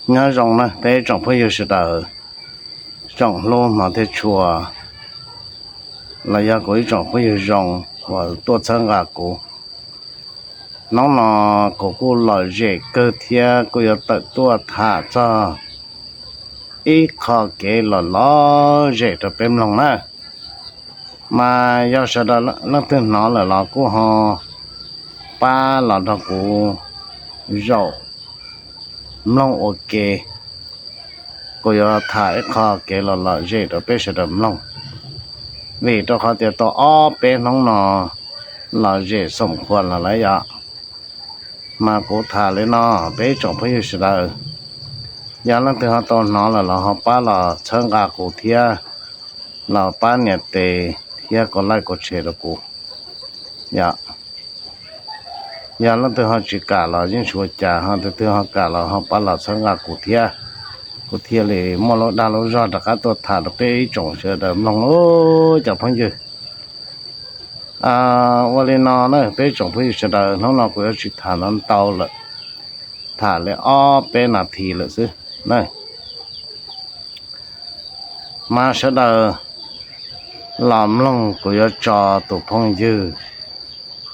Nyob zoo na peb tsoom phooj ywg sawv daws, tsoom hlub hmov thiab tshua, los yog kuv ib tsoom phooj ywg zoo uas tuaj txhawb nqa kuv. Hnub no kuv kuj lom zem kawg thiab kuj yuav tawm tuaj tham txog ib qho kev lom lom zem rau peb mloog na. Mas yog sawv daws leej twg hnov lawm los kuj ho pab los nrog kuv zaum mloog ua ke. Kuv yuav tham ib qho kev lom lom zem rau peb sawv daws mloog, vim rau qhov tias tau ob peb hnub no lom zem xoom khuas los lawm yom. Mas kuv tham li no, peb tsoom phooj ywg sawv daws, yog leej twg ho tau hnov lawm los ho pab los txhawb nqa kuv thiab, los pab nias tes thiab kov like kov share rau kuv. Yog leej twg ho tsis kam los yeej tsis ua cas, ho tus twg ho kam los ho pab los txhawb nqa kuv thiab, kuv thiaj li muaj lub dag lub zog rov qab tuaj tham rau peb ib tsoom sawv daws mloog lauj cov phooj ywg. Ua li no na peb tsoom phooj ywg sawv daws, hnub no kuv yuav tsis tham ntau lawm, tham li ob peb nas this lawm xwb na. Mas sawv daws los mloog, kuv yuav tso tus phooj ywg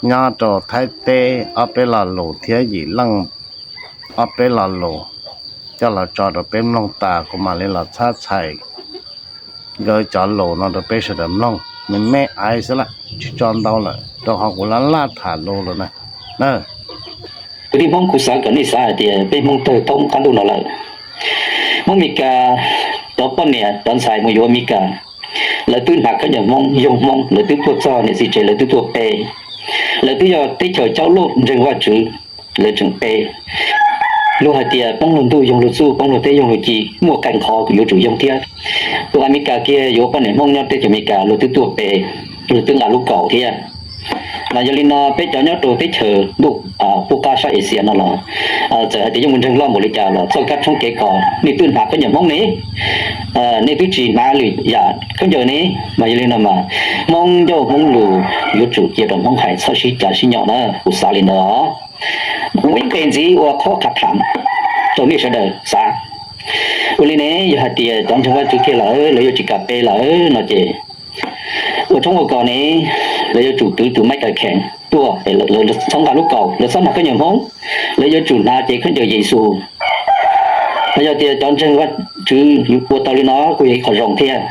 nyob rau Thaib teb ob peb lo lus thiab Yim Leej ob peb lo lus coj los tso rau peb mloog tas kuv mam li los txhab txhais nkawd cov lus no rau peb sawv daws mloog me me ais xwb lawm, tsis tso ntau lawm rau qhov kuv laj laj tham lus lawm na. Kwv tij Hmoob, kuv xav kom nej xav hais tias peb Hmoob tawg thoob qab ntuj no lawm. Hmoob Mes Kas cov poj niam cov ntxhais mus yuav Mes Kas, lawv twb hnav khaub ncaws Hmoob, yoog Hmoob, lawv twb tuaj txog niam txiv tsev, lawv twb tuaj pe. Lawv twb yog teb chaws coj luaj ntseeg Vajtswv, lawv tseem pe. Luag hais tias poob luag ntuj yoog luag txuj, poob luag teb yoog luag ci, muaj qee qhov yuav tsum yoog thiab. Tus Amelikas kiag yuav poj niam Hmoob nyob teb chaws Amelikas luag twb tuaj pe, luag twb nqa lub kaus thiab. Mas yog li no peb cov nyob rau teb chaws ntuj pub qab sab Asia no los txawm hais tias yeej mus ntseeg loj npaum li cas los txoj kab tshoob kev kos nej twb hnav khaub ncaws Hmoob ne, nej twb tsis hnav lwm yam khaub ncaws ne. Mas yog li no mas Hmoob ncauj Hmoob lus yuav tsum cia rau Hmoob hais, txhob sib cav sib nyaum na, kuv xav li ntawd. Kuv ib nqe ntxiv ua qhov qha tham rau nej sawv daws xav. Ua li ne, yog hais tias cov ntseeg Vajtswv kiag lawm lawv yuav tsis kam pe lawm no ces ua tshoob ua kos ne, lawv yuav tsum kwv tus Maiv Kas Khees tuaj, lawv txhob nqa lub kaus, lawv txhob hnav khaub ncaws Hmoob, lawv yuav tsum hnav cev khaub ncaws Yexus. Mas yog tias cov ntseeg Vajtswv ua tau li no kuj yog ib qho zoo thiab.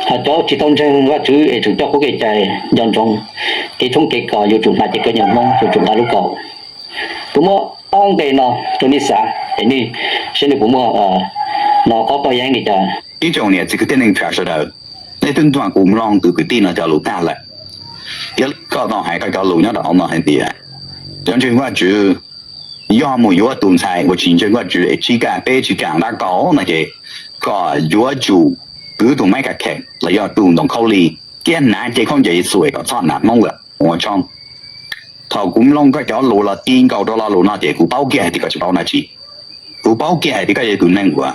Ho cov tsis tau ntseeg Vajtswv es tseem coj qub kev cai nco ntsoov kev tshoob kev kos yuav tsum hnav cev khaub ncaws Hmoob, yuav tsum nqa lub kaus. Kuv muab ob nqe no rau nej xav es nej saib nej puas muaj no qhov poj yeeb li cas. Ib tsoom niam txiv kwv tij neej tsa sawv daws, nej twb nrog kuv mloog tus kwv tij no cov lus tag lawm. Yog koj tau hais koj cov lus nyob rau hauv no hais tias cov ntseeg Vajtswv yog mus yuav tus ntxhais uas tsis ntseeg Vajtswv es tsis kam pe tsis kam nqa kaus no ces koj yuav tsum kwv tus Maiv Kas Khees los yog tus ntoo khaub lig thiab hnav cev khaub ncaws Yexus es kom txhob hnav Hmoob lawm, ua tshoob. Thaum kuv mloog koj cov lus los ti nkaus rau lo lus no ces kuv paub kiag hais tias koj tsis paub dab tsi. Kuv paub kiag hais tias koj yog tus neeg uas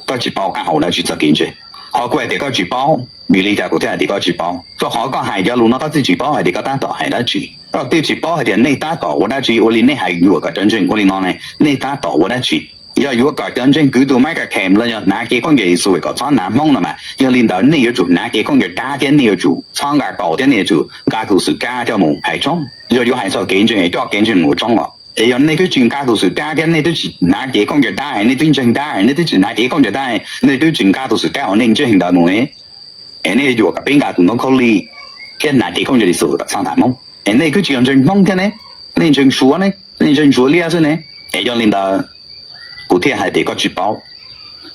koj tsis paub qab hau dab tsi txoj kev ntseeg. Qhov kuv hais tias koj tsis paub, vim li cas kuv thiaj hais tias koj tsis paub? Rau qhov koj hais cov lus no koj twb tsis paub hais tias koj tab tom hais dab tsi. Koj twb tsis paub hais tias nej tab tom ua dab tsi, ua li nej hais yuam kom cov ntseeg ua li no ne, nej tab tom ua dab tsi? Yog yuav kom cov ntseeg kwv tus Maiv Kas Khees los yog hnav cev khaub ncaws Yexus es kom txhob hnav Hmoob no mas yog li ntawd nej yuav tsum hnav cev khaub ncaws dab thiab nej yuav tsum txhob nqa kaus thiab nej yuav tsum nqa tus xwm kab coj mus hais tshoob. Yog yuav hais txog kev ntseeg es coj kev ntseeg mus ua tshoob los es yog nej twb tsis nqa tus xwm kab thiab nej twb tsis hnav cev khaub ncaws dab, nej twb ntseeg dab, nej twb tsis hnav cev khaub ncaws dab, nej twb tsis nqa tus xwm kab uas nej ntseeg ntawd mus ne, es nej yuam kom peb nqa tus ntoo khaub lig thiab hnav cev khaub ncaws Yexus kom txhob hnav Hmoob, es nej twb tsis yog ntseeg Hmoob thiab ne, nej ntseeg Suav ne, nej ntseeg Suav liab xwb ne. Es yog li ntawd kuv thiaj hais tias koj tsis paub.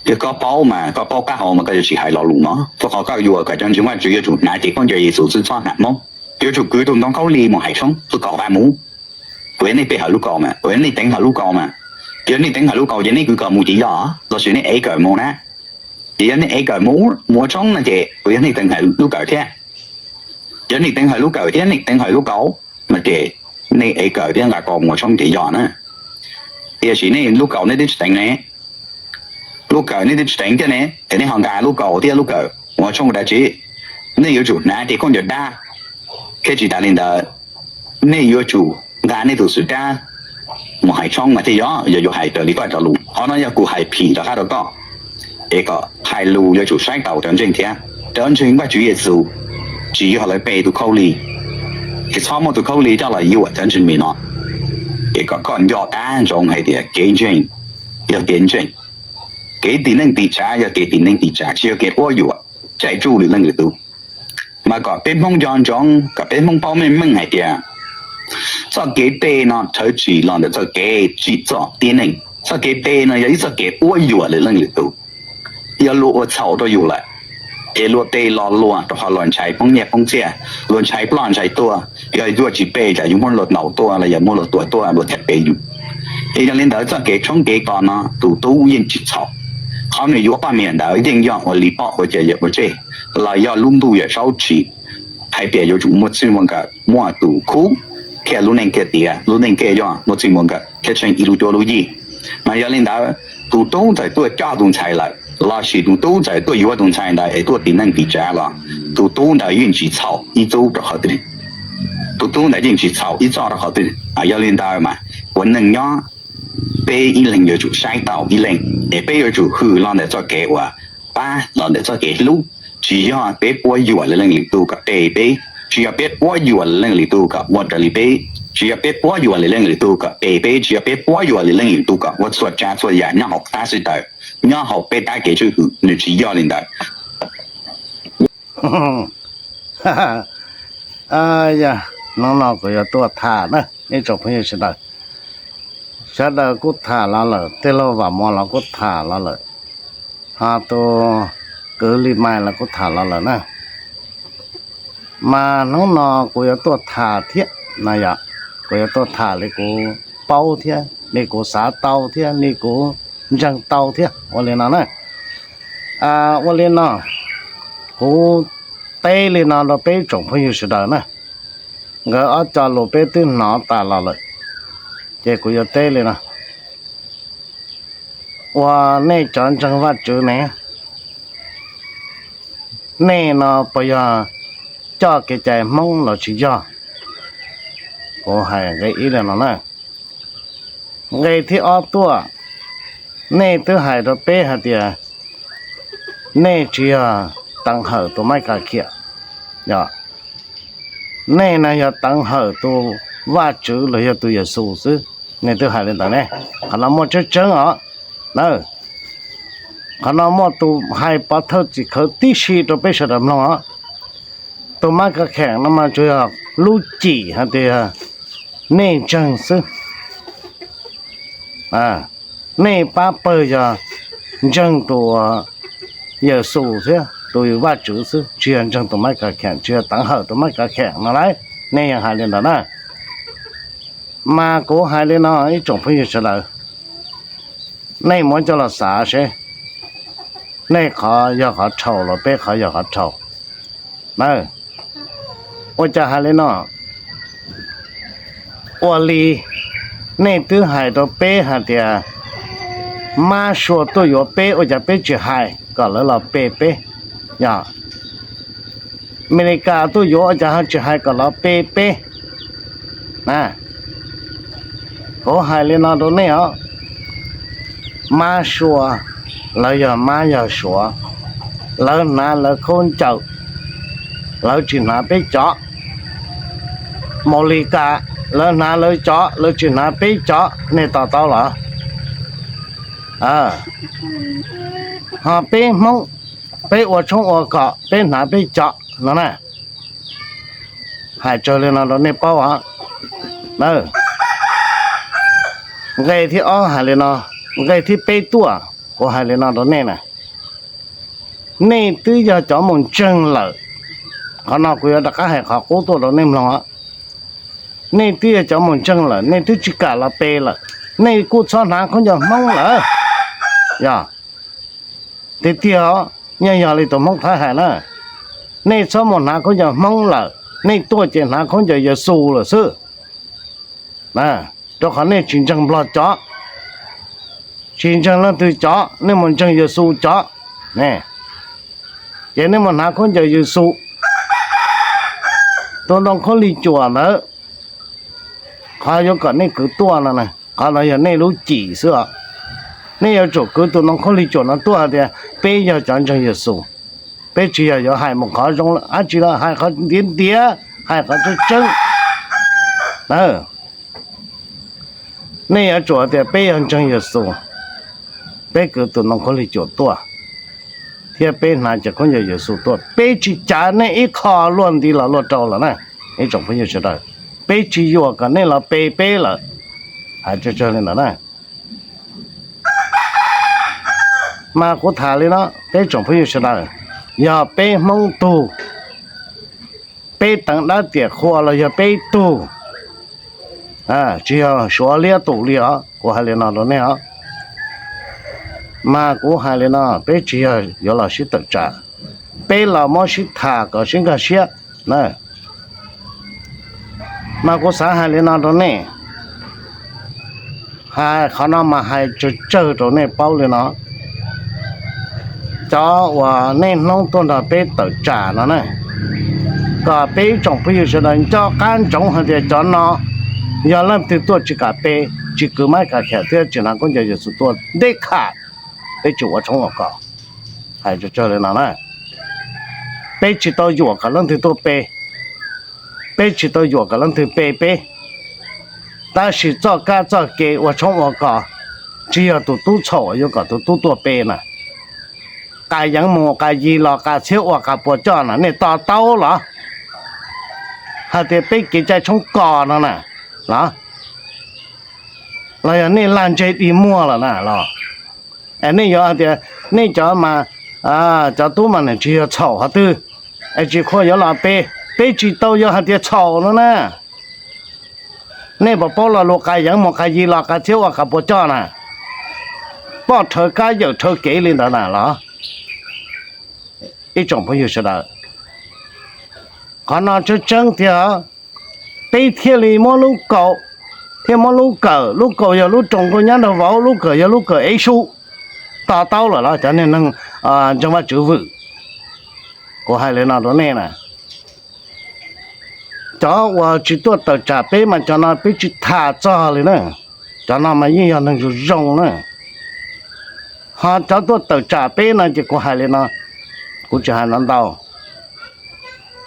Yog koj paub mas koj paub qab hau mas koj yuav tsis hais lo lus no, rau qhov koj yuam kom cov ntseeg Vajtswv yuav tsum hnav cev khaub ncaws Yexus xwb txhob hnav Hmoob, yuav tsum kwv tus ntoo khaub lig mus hais tshoob, tus kaus vaj mus. Kuv yog nej pe hawm lub kaus mas, kuv yog nej teev hawm lub kaus mas. Yog nej teev hawm lus kaus ces nej kwv kaus mus ces yog, los sis nej ev kawm mus na. Ces yog nej ev kawm mus ua tshoob no ces kuv yog nej teev hawm lub kawm thiab. Yog nej teev hawm lub kawm thiab nej teev hawm lub kaus no ces nej ev kawm thiab nqa kaus mus ua tshoob ces yog na. Tiam sis nej lub kaus nej twb tsis teev ne, lub kawm nej twb tsis teev thiab ne, es nej ho nqa lub kaus thiab lub kawm mus ua tshoob ua dab tsi? Nej yuav tsum hnav cev khaub ncaws dab, thiab tsis tas li ntawd, nej yuav tsum nqa nej tus xwm kab mus hais tshoob mas thiaj yog, yog yuav hais raws li koj cov lus. Qhov no yog kuv hais phim rov qab rau koj, es kom hais lus yuav tsum saib taus cov ntseeg thiab. Cov ntseeg Vajtswv Yexus tsis yog lawv pe tus khaub lig, es txhob muab tus khaub lig coj los yuam cov ntseeg me no. Es kom koj nco qab ntsoov hais tias kev ntseeg yog kev ntseeg, kev tim neej tim tsav yog kev tim neej tim tsav, tsis yog kev quab yuam caij tsuj lwm leej lwm tus. Mas kom peb Hmoob nco ntsoov, kom peb Hmoob paub meej meej hais tias txoj kev pe no thawv tsim los ntawm txoj kev tsim txom tib neeg. Txoj kev pe no yog ib txoj kev quab yuam lwm leej lwm tus, yog luag ua txhaum rau yus lawm, es luag pe los luag rau qhov luag ntshai poob nyiaj poob txiaj, luag ntshai ploj ntshai tuag, yog luag tsis pe tsam yus muab luag ntaus tuag los yog muab luag tua tuag luag thiaj pe yus. Es yog li ntawd txoj kev tshoob kev kos no tus tub yeej tsis txhaum. Qhov nws yuav poj niam ntawd yeej yog ua li poj ua cawv yawm ua tsej, los yog lub ntuj yawm saub tsim, hais tias yuav tsum muaj txij muaj nkawm, muaj tus khub kiag lub neej kiag tiav, lub neej kiag yog muaj txij muaj nkawm thiab tsheej ib lub cuab lub yig. Mas yog li ntawd, tus tub ntawd tuaj coj tus ntxhais lawm lossis tus tub ntawd tuaj yuav tus ntxhais ntawd es tuaj tim neej tim tsav los, tus tub ntawd yeej tsis txhaum ib txoj rau qhov twg. Tus tub ntawd yeej tsis txhaum ib txoj rau qhov twg. Yog li ntawd mas ua neej nyob peb ib leeg yuav tsum saib taus ib leeg, es peb yuav tsum hwm los ntawm txoj kev uas pab los ntawm txoj kev hlub. Tsis yog peb quab yuam lwm leej lwm tus kom pe peb, tsis yog peb quab yuam lwm leej lwm tus kom ua raws li peb, tsis yog peb quab yuam lwm leej lwm tus kom pe peb, tsis yog peb quab yuam lwm leej lwm tus kom ua txhua tsav txhua yam nyob hauv qab sib taws, nyob hauv peb tab kev tswj hwm, nws tsis yog li ntawd. Yog, hnub no kuv yuav tuaj tham na ib tsoom phooj ywg sawv daws. Sawv daws kuj tham los lawm, tej laug vam muas los kuj tham los lawm, ho tus kwv Li Mais los kuj tham los lawm na. Mas hnub no kuv yuav tuaj tham thiab no yog, kuv yuav tuaj tham li kuv paub thiab li kuv xav tau thiab li kuv ntseeg tau thiab ua li no na. Ua li no, kuv teb li no rau peb ib tsoom phooj ywg sawv daws na. Nkawd ob co lus peb twb hnov tas los lawm, ces kuv yuav teb li no. Ua nej cov ntseeg Vajtswv ne, nej no puas yog coj kev cai Hmoob los tsis yog? Kuv hais nqe ib li no na. Nqe thib ob tuaj, nej twb hais rau peb hais tias nej tsis yog teev hawm tus Maiv Kas Khiam, yog, nej no yog teev hawm tus Vajtswv los yog tus Yexus xwb. Nej twb hais li ntawd ne, qhov no muaj tseeb tseeb os na. Qhov no muaj tus hais pov thawj txim khawv tib si rau peb sawv daws mloog os. Tus Maiv Kas Khiam no mas tsuas yog lub cim hais tias nej ntseeg xwb. Nej pab pawg yog ntseeg tus Yexus thiab tus Vajtswv xwb, tsis yog ntseeg tus Maiv Kas Khiam, tsis yog teev hawm tus Maiv Kas Khiam no lauj. Nej yeej hais li ntawd na. Mas kuv hais li no ib tsoom phooj ywg sawv daws, nej muab coj los xav seb, nej qhov yog qhov dhau los peb qhov yog qhov dhau na. Ua cas hais li no? Ua li nej twb hais rau peb hais tias Mab Sua tuaj yuav peb, ua cas peb tsis hais kom lawv los pe peb? Yog Amelikas tuaj yuav, ua cas ho tsis hais kom los pe peb? Na, kuv hais li no rau nej os, Mab Sua, lawv yog Mab yog Suav, lawv hnav lawv khaub ncaws, lawv tsis hnav peb cov. Amelikas, lawv hnav lawv cov, lawv tsis hnav peb cov, nej to taub los? Ho peb Hmoob, peb ua tshoob ua kos, peb hnav peb cov no na. Hais tsawg li no rau nej paub os. Nqe thib ob hais li no, nqe thib peb tuaj, kuv hais li no rau nej na. Nej twb yog cov mus ntseeg lawm. Qhov no kuv yuav rov qab hais qhov qub tuaj rau nej mloog os. Nej twb yog cov mus ntseeg lawm, nej twb tsis kam los pe lawm, nej kuj txhob hnav khaub ncaws Hmoob lawm. Yog, tiag tiag os, yeej yog li tus Hmoob Thaib hais na, nej txhob mus hnav khaub ncaws Hmoob lawm, nej tuaj ces hnav khaub ncaws Yexus lawm xwb. Rau qhov nej tsis ntseeg Nplog cov, tsis ntseeg leej twg cov, nej mus ntseeg Yexus cov. Ces nej mus hnav khaub ncaws Yexus, tus ntoo khaub lig cuam ntawd, qhov yuav kom nej kwv tuaj no na. Qhov no yog nej lub cim xwb os. Nej yuav tsum kwv tus ntoo khaub lig cuam no tuaj hais tias peb yog cov ntseeg Yexus, peb tsis yog yuav hais mus qhov zoo dab tsi los hais qhov ntiav ntiav, hais qhov tseeb tseeb. Nej yuav tsum hais tias peb yog ntseeg Yexus, peb kwv tus ntoo khaub lig cuam tuaj, thiab peb hnav cov khaub ncaws Yexus tuaj, peb tsis cav nej ib qho luaj nti los luaj rau lawm na. Ib tsoom phooj ywg sawv daws, peb tsis yuam kom nej los pe peb lawm. Hais tsawg tsawg li ntawd na. Mas kuv tham li no, peb tsoom phooj ywg sawv daws, yog peb Hmoob tug, peb teev dab tiam qhua los yog peb tug, tsis yog Suav liab tus li os, kuv hais li no rau nej os. Mas kuv hais li no, peb tsis yog yuav los sib tawm tsam, peb los muab sib tham kom sib nkag siab na. Mas kuv xav hais li no rau nej, hais qhov no mas hais tsawg tsawg rau nej paub li no. Cov uas nej hnub tuaj nrog peb tawm tsam no na, kom peb ib tsoom phooj ywg sawv daws nco qab ntsoov hais tias cov no yog leej twg tuaj tsis kam pe, tsis kwv mab kam khiam thiab tsis hnav khaub ncaws Yexus tuaj, nteb kham peb tsis ua tshoob ua kos. Hais tsawg tsawg li no na, peb tsis tau yuam kom leej twg tuaj pe, peb tsis tau yuam kom leej twg pe peb. Tab sis txoj kab txoj kev ua tshoob ua kos, tsis yog tus tub txhaum yuav kom tus tub tuaj pe na. Qas yeev mus qas yig los qas txhiab ua qas puas coj na, nej to taub los? Hais tias peb kev cai tshoob kos no na los, los yog nej lag ntseg dig muag lawm na los? Es nej yuav hais tias nej cov mas, cov tub mas nws tsis yog txhaum qhov twg, es tsis khuam yuav los pe, peb tsis tau yuav hais tias txhaum no na. Nej puas paub lo lus qas yeev mus qas yig los qas txhiab ua qas puas coj na? Poj rhawv kab yawm rhawv kev li ntawd na los? Ib tsoom phooj ywg sawv daws, qhov no tseeb tseeb tiag, peb thiaj li muab lub kaum, thiaj muab lub kawm, lub kaum yog lub roos nkauj nyab nrog vauv, lub kawm yog lub kawm ev su. To taub lawm los cov neeg ntseeg Vajtswv vwm? Kuv hais li no rau nej na, cov uas tsis tuaj tawm tsam peb mas cov no peb tsis tham txog li na. Cov no mas yeej yog neeg zoo zoo na. Ho cov tuaj tawm tsam peb no ces kuv hais li no, kuv tsis hais no ntau.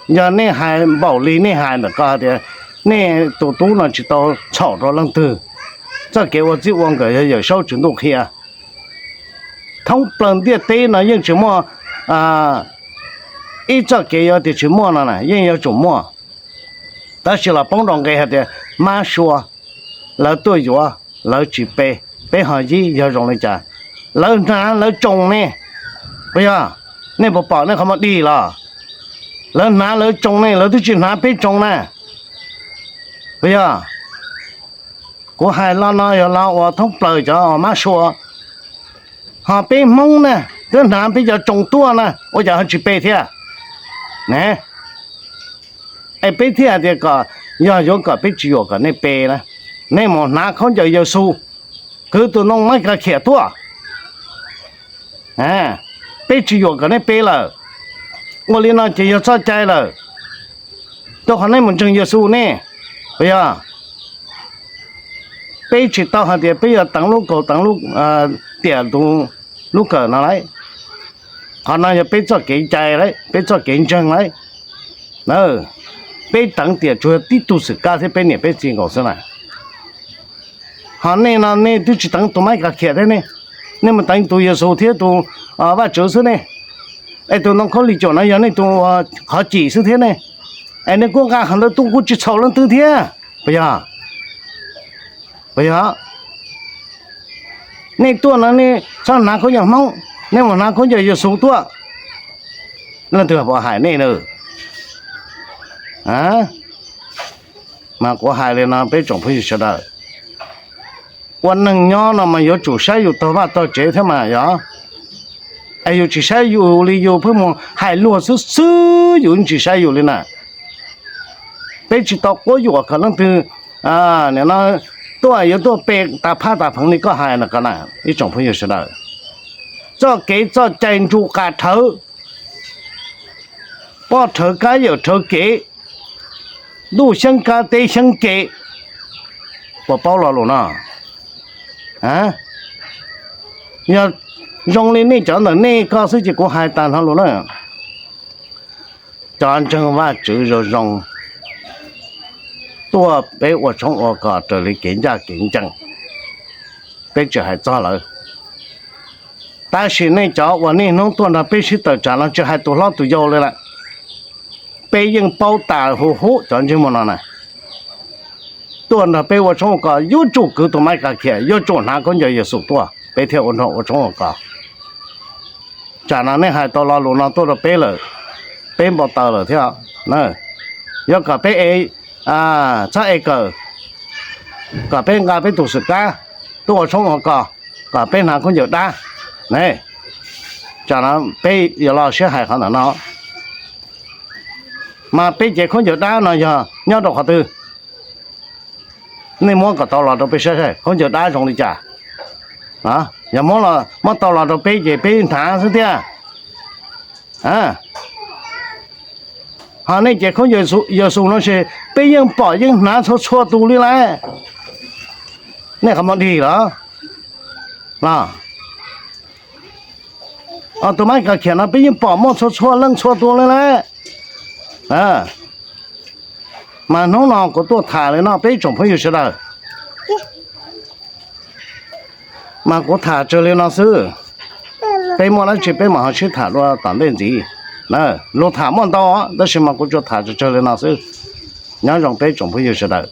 Yog nej hais npaum li nej hais ntawm ko tias nej tus tub no tsis tau txhaum rau leej twg, txoj kev ua txij ua nkawm yog Yawm Saub Tswv Ntuj qhia. Thoob plaws ntiaj teb no yeej tsis muaj ib txoj kev yuav tias tsis muaj no na, yeej yuav tsum muaj. Tab sis los poob rau nqe hais tias mab sua, lawv tuaj yuav, lawv tsis pe, peb ho yib yog zoo li cas? Lawv hnav lawv tsoo ne, puas yog? Nej puas pom nej qhov muag dig los? Lawv hnav lawv tsoo ne, lawv twb tsis hnav peb tsoo na, puas yog? Kuv hais lo no yog lo uas thoob plaws cov mab sua. Ho peb Hmoob na, twb hnav peb cov tsoo tuaj na, ua cas ho tsis pe thiab ne? Es peb thiaj hais tias kom, yog yuav kom peb tsis yuam kom nej pe na, nej mus hnav khaub ncaws Yexus, kwv tus ntoo mab kas khiam tuaj. Peb tsis yuam kom nej pe lawm. Ua li no ces yog txoj cai lawm, rau qhov nej mus ntseeg Yexus ne, puas yog? Peb tsis tau hais tias peb yuav teev lub kaum teev tiam tus lub kawm no lauj. Qhov no yog peb txoj kev cai lauj, peb txoj kev ntseeg lauj. Peb teev tiam tsuas yog tib tug xwm kab thiab peb niam peb txiv nkaus xwb na. Ho nej no nej twb tsis teev tus mab kas khiam thiab ne, nej mus teev tus Yexus thiab tus Vajtswv xwb ne. Es tus ntoo khaub lig cuam no yog nej tus qhov cim xwb thiab ne. Es nej kuj nqa qhov ntawd tuaj kuj tsis txhaum leej twg thiab, puas yog? Puas yog? Nej tuaj no nej txhob hnav khaub ncaws Hmoob, nej mus hnav khaub ncaws Yexus tuaj. Leej twg puas hais nej na? Mas kuv hais li no peb tsoom phooj ywg sawv daws, ua neeg nyob no mas yuav tsum saib yus tog vaj tog tsev thiab mas yog. Es yus tsis saib yus li yus pheej mus hais luag xwb xwb, yus tsis saib yus li na. Peb tsis tau quab yuam kom leej twg nim no tuaj yuav tuaj pe tas phaj tas pheev li koj hais no ko na, ib tsoom phooj ywg sawv daws. Txoj kev txoj cai ntsuj qas rhawv, poj rhawv kab yawm rhawv kev, ntuj xyeeb kab teb xyeeb kev, puas paub lo lus no? Yog zoo li nej cov ntawm nej ko xwb ces kuv hais tag no lus na. Cov ntseeg Vajtswv zoo zoo tuaj peb ua tshoob ua kos raws li kev ncaj kev ncees, peb tsis hais txog lawv. Tab sis nej cov uas niaj hnub tuaj nrog peb sib tawm tsam no tsis hais tus hlob tus yau li lawm, peb yeej paub tas huv huv cov ntsej muag no na. Tuaj nrog peb ua tshoob ua kos yuav tsum kwv tus maiv kas khiam, yuav tsum hnav khaub ncaws Yexus tuaj peb thiaj ua nrog ua tshoob ua kos. Tsam no nej hais tau lo lus no tuaj rau peb lawm, peb npau taws lawm thiab. Yuav kom peb e, txhob e kawm, kom peb nqa peb tus xwm kab tuaj ua tshoob ua kos, kom peb hnav khaub ncaws dab ne. Tsam no peb yuav los sib hais qhov ntawm no, mas peb cev khaub ncaws dab no yog nyob rau qhov twg? Nej muab kom tau los rau peb saib saib khaub ncaws dab zoo li cas. Yog muab tau los rau peb ces peb hnav xwb thiab. Ho nej cev khaub ncaws Yexus no ces peb yeej pom yeej hnav txhua txhua tus li lawm. Nej qhov muag dig los? Tus maiv kas khiam no peb yeej pom muaj txhua txhua leej txhua tus li lawm. Mas hnub no kuv tuaj tham li no peb tsoom phooj ywg sawv daws, mas kuv tham tsawg li no xwb. Peb muaj dab tsi peb mam ho sib tham dua tom ntej ntxiv. Lus tham muaj ntau, tab sis mas kuv tsuas tham tsawg tsawg li no xwb. Nyob zoo peb tsoom phooj ywg sawv daws.